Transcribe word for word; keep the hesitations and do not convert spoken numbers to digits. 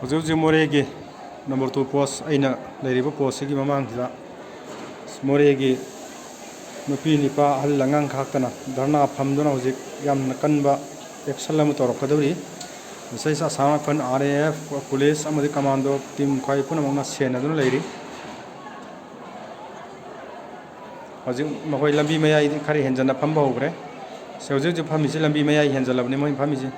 ꯍꯧꯖꯤꯛ ꯍꯧꯖꯤꯛ ꯃꯣꯔꯦꯒꯤ ꯅꯝꯕꯔ ꯇꯨ ꯄꯣꯁ, ꯑꯩꯅ ꯂꯩꯔꯤꯕ ꯄꯣꯁꯁꯤꯒꯤ ꯃꯃꯥꯡꯁꯤꯗ ꯃꯣꯔꯦꯒꯤ ꯅꯨꯄꯤ ꯅꯨꯄꯥ ꯑꯍꯜ ꯑꯉꯥꯡ ꯈꯥꯛꯇꯅ ꯙꯔꯅꯥ ꯐꯝꯗꯨꯅ ꯍꯧꯖꯤꯛ ꯌꯥꯝꯅ ꯀꯟꯕ ꯑꯦꯛꯁꯟ ꯑꯃ ꯇꯧꯔꯛꯀꯗꯧꯔꯤ꯫ ꯉꯁꯥꯏ Assam rifle, R A F, police ꯑꯃꯗꯤ ꯀꯃꯥꯟꯗꯣ ꯇꯤꯝ ꯈ꯭ꯋꯥꯏ ꯄꯨꯝꯅꯃꯛꯅ ꯁꯦꯟꯅꯗꯨꯅ ꯂꯩꯔꯤ꯫ ꯍꯧꯖꯤꯛ ꯃꯈꯣꯏ ꯂꯝꯕꯤ ꯃꯌꯥꯏꯗꯤ ꯈꯔ ꯍꯦꯟꯖꯟꯅ ꯐꯝꯕ ꯍꯧꯈ꯭ꯔꯦ꯫ ꯁꯤ ꯍꯧꯖꯤꯛ ꯍꯧꯖꯤꯛ ꯐꯝꯃꯤꯁꯤ ꯂꯝꯕꯤ ꯃꯌꯥꯏ ꯍꯦꯟꯖꯜꯂꯕꯅꯤ ꯃꯣꯏ ꯐꯝꯃꯤꯁꯤ꯫